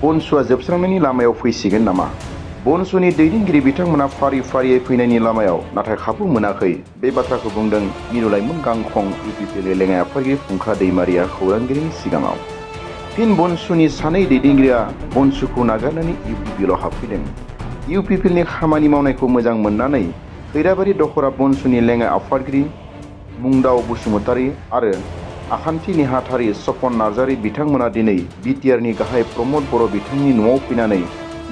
बनसुआ जोबस्रांनायनि लामायाव फैसिगोन नामा? बनसुनि दैदेनगिरि बिथांमोना फारि फारियै फैनायनि लामायाव नाथाय खाबु मोनाखै। बे बाथ्राखौ बुंदों मिरु लाइमोन गांखं इउपिपिएल लेङाइ आफादगिरि फुंखा दैमारिया खौरांगिरिनि सिगाङाव। फिन बनसुनि सानै दैदेनगिरिया बनसुखौ नागारनानै इउपिपिएलआव हाबफैदों। इउपिपिएलनि खामानि मावनायखौ मोजां मोननानै खैराबारि दखरा बनसुनि लेङाइ आफादगिरि मुंदाव बसुमतारी आरो आखान्थि नेहाथारि सपन नार्जारी बिथांमोना दिनै बिटिआरनि गाहाय प्रमद बर' बिथांनि न'आव फैनानै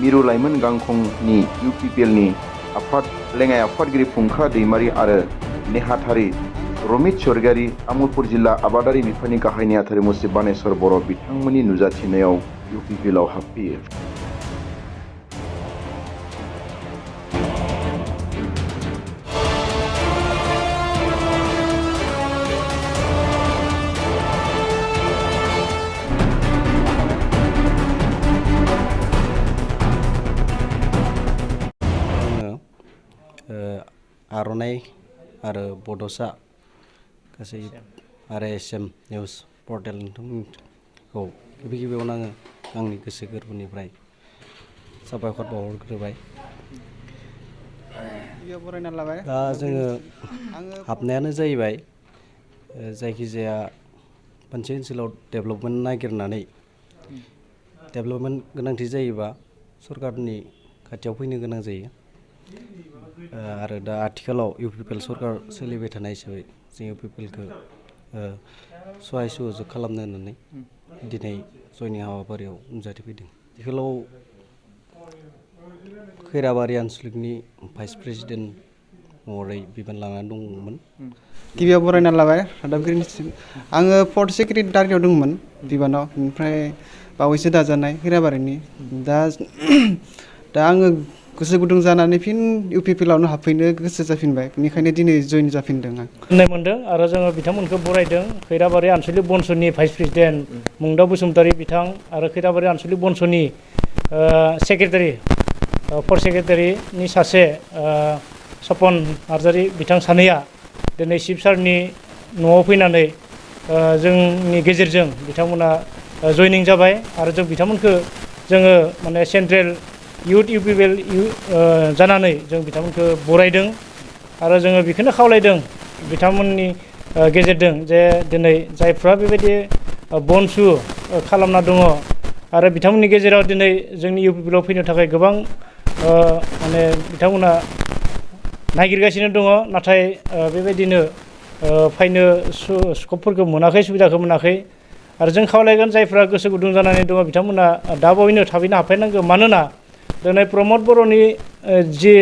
मिरु लाइमोन गांखंनि इउपिपिएलनि लेङाइ आफादगिरि फुंखा दैमारि आरो नेहाथारि रमित स्वर्गियारि, तामुलपुर जिल्ला आबादारि बिफाननि गाहाय नेहाथारि मुसिब बानेश्वर बर' बिथांमोननि नुजाथिनायाव इउपिपिएलआव हाबफैयो। आर'नाइ आरो बड'सा गासै आरो एसएम निउस पर्टेल नोंथांमोनखौ गिबियावनो आङो आंनि गोसो गोरबोनिफ्राय साबायखर बावहरग्रोबाय। दा जोङो हाबनायानो जाहैबाय जायखिजाया मोनसे ओनसोलाव डेभेलपमेन्ट नागिरनानै डेभेलपमेन्ट गोनांथि जायोबा सरकारनि खाथियाव फैनो गोनां जायो। आरो दा आथिखालाव इउपिपिएल सरकार सोलिबाय थानाय हिसाबै जों इउपिपिएलखौ सहाय सहयोग खालामनो होननानै दिनै जयनिं हाबाफारियाव नुजाथिफैदों। आथिखालाव खैराबारि आनसलिकनि भाइस प्रेसिडेन्ट महरै बिबान लानानै दंमोन। गिबियाव बरायना लाबाय रादाबगिरिनिसिम। आङो फर्थ सेक्रेटारियाव दंमोन बिबानाव, ओमफ्राय बावैसो दाजानाय खैराबारिनि। दा आङो गोसो गुदुं जानानै फिन इउपिपिएलआवनो हाबफैनो गोसो जाफिनबाय, बेनिखायनो दिनै जइन जाफिनदों आं। होननाय मोनदों आरो जोङो बिथांमोनखौ बरायदों। खैराबारि आनसलिक बनस'नि भाइस प्रेसिडेन्ट मुंदाव बसुमतारी बिथां आरो खैराबारि आनसलिक बनस'नि सेक्रेटारि फर्थ सेक्रेटारिनि सासे सपन नार्जारी बिथां सानैया दिनै चिफ सारनि न'आव फैनानै जोंनि गेजेरजों बिथांमोना जयनिं जाबाय आरो जों बिथांमोनखौ जोङो माने सेन्ट्रेल इउथ इउपिपिएल जानानै जों बिथांमोनखौ बरायदों आरो जोङो बेखौनो खावलायदों बिथांमोननि गेजेरजों जे दिनै जायफ्रा बेबायदि बनसु खालामना दङ आरो बिथांमोननि गेजेराव दिनै जोंनि इउपिपिएलआव फैनो थाखाय गोबां माने बिथांमोना नागिरगासिनो दङ, नाथाय बेबायदिनो फैनो स्कपफोरखौ मोनाखै, सुबिदाखौ मोनाखै। आरो जों खावलायगोन जायफ्रा गोसो गुदुं जानानै दङ बिथांमोना दा बावैनो थाबैनो हाबफैनांगौ। मानोना दिनै प्रमद बर'नि जि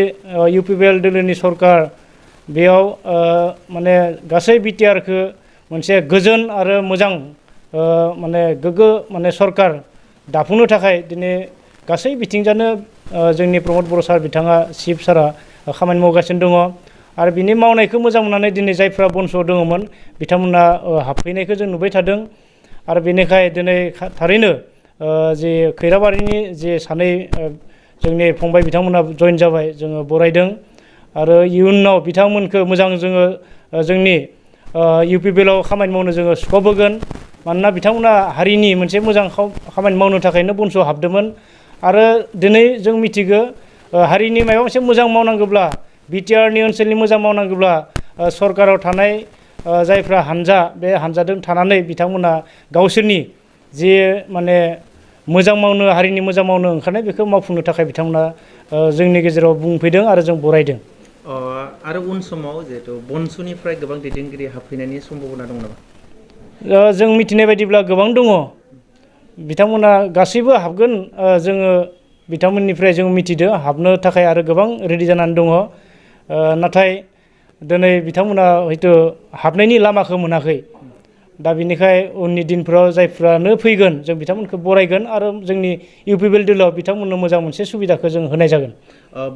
इउपिपिएल दोलोनि सरकार बेयाव माने गासै बिटिआरखौ मोनसे गोजोन आरो मोजां माने गोग्गो माने सरकार दाफुंनो थाखाय दिनै गासै बिथिंजानो जोंनि प्रमद बर' सार बिथाङा चिफ सारा खामानि मावगासिनो दङ आरो बिनि मावनायखौ मोजां मोननानै दिनै जायफ्रा बनस'आव दङमोन बिथांमोना हाबफैनायखौ जों नुबाय थादों। आरो बेनिखाय दिनै थारैनो जे खैराबारिनि जे सानै जोंनि फंबाय बिथांमोना जइन जाबाय, जोङो बरायदों आरो इयुनाव बिथांमोनखौ मोजां जोङो जोंनि इउपिपिएलआव खामानि मावनो जोङो स्कप होगोन। मानोना बिथांमोना हारिनि मोनसे मोजां खामानि मावनो थाखायनो बनस'आव हाबदोंमोन आरो दिनै जों मिथिगौ हारिनि माबा मोनसे मोजां मावनांगौब्ला बिटिआरनि ओनसोलनि मोजां मावनांगौब्ला सरकाराव थानाय जायफ्रा हानजा बे हानजाजों थानानै बिथांमोना गावसोरनि जे माने मोजां मावनो हारिनि मोजां मावनो ओंखारनाय बेखौ मावफुंनो थाखाय बिथांमोना जोंनि गेजेराव बुंफैदों आरो जों बरायदों। आरो उन समाव जिहेतु बनसुनिफ्राय गोबां दैदेनगिरि हाबफैनायनि सम्भावना दं नामा? जों मिथिनाय बायदिब्ला गोबां दङ, बिथांमोना गासैबो हाबगोन। जोङो बिथांमोननिफ्राय जों मिथिदों हाबनो थाखाय आरो गोबां रेडि जानानै दङ, नाथाय दिनै बिथांमोना हयथ' हाबनायनि लामाखौ मोनाखै। दा बिनिखाय उननि दिनफोराव जायफ्रानो फैगोन जों बिथांमोनखौ बरायगोन आरो जोंनि इउपिपिएल दोलोआव बिथांमोननो मोजां मोनसे सुबिदाखौ जों होनाय जागोन।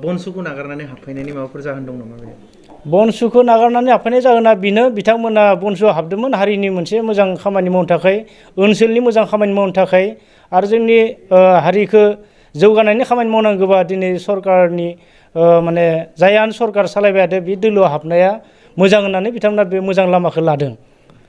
बनसुखौ नागारनानै हाबफैनायनि माबाफोर जाहोन दं नामा? बनसुखौ नागारनानै हाबफैनाय जाहोना बेनो, बिथांमोना बनसुआव हाबदोंमोन हारिनि मोनसे मोजां खामानि मावनो थाखाय, ओनसोलनि मोजां खामानि मावनो थाखाय आरो जोंनि हारिखौ जौगानायनि खामानि मावनांगौबा दिनै सरकारनि माने जायानो सरकार सालायबाय थादों बे दोलोआव हाबनाया मोजां होननानै बिथांमोना बे मोजां लामाखौ लादों।